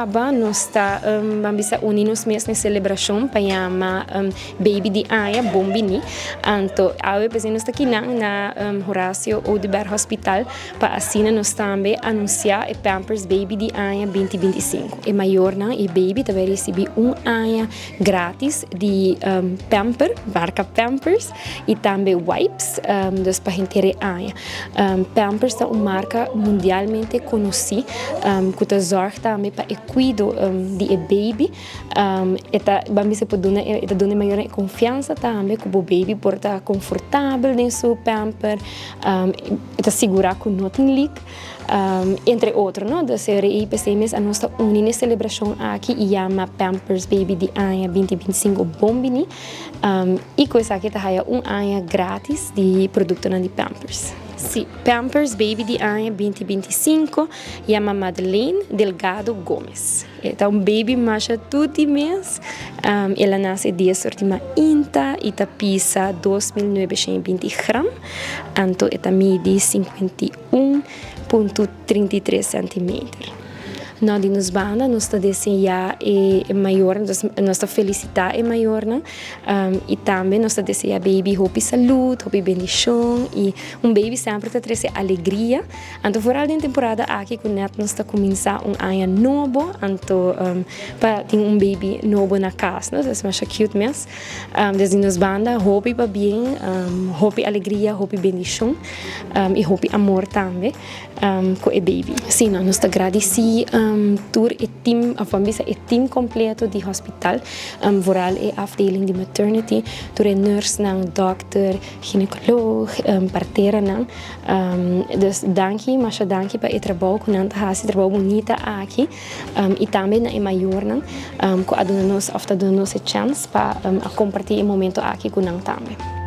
kaba nos ta ban bisa uni nos mes na e selebrashon pa yama baby di aña bon bini. Anto awe p'esei nos ta kinan na Horacio Oduber Hospital pa asina nos tambe anunsiá e Pampers Baby di aña 2025. E mayornan i baby ta bai risibí un aña gratis di pamper, marka Pampers i tambe wipes, dus pa henter e aña. Pampers ta un marka mundialmente konosí ku ta zòrg tambe pa e kuido di e baby. E ta ban bisa por duna e ta duna e mayornan e konfiansa tambe ku bo baby por ta konfortabel den su pamper, e ta sigurá ku no tin leak. Entre otro no, dus e rei p'esei mes a nos ta uni n'e selebrashon aki i yama Pampers Baby di aña 2025 bon bini i ku esaki ta haya un aña gratis di produktonan di Pampers. Sí, Pampers Baby di aña 2025 yama Madeleine Delgado Gomez. E ta un baby masha tuti mes. El a nase dies or di mainta i ta pisa 2920 gram. Anto e ta midi 51.33 centimeter. No di nos banda nos ta deseá e mayornan, nos ta felisitá e mayornan i tambe nos ta deseá baby hopi salud, hopi bendishon i un baby semper ta trese alegria. Anto foral den temporada aki ku nèt nos ta kuminsá un aña nobo, anto pa tin un baby nobo na kas, no? Es masha cute mes. Desde nos banda hopi pabien, hopi alegria, hopi bendishon i hopi amor tambe ku e baby. Sí, no, nos ta gradisí tur e team, òf ban bisa e team kompleto di hospital, foral e afdeling di maternity, tur e nursenan, dòkter, ginekoloog, parteranan. Dus danki, masha danki pa e trabou ku nan ta hasi, trabou bunita aki i tambe na e mayornan ku a duna nos òf ta duna nos e chèns pa a kompartí e momento aki ku nan tambe.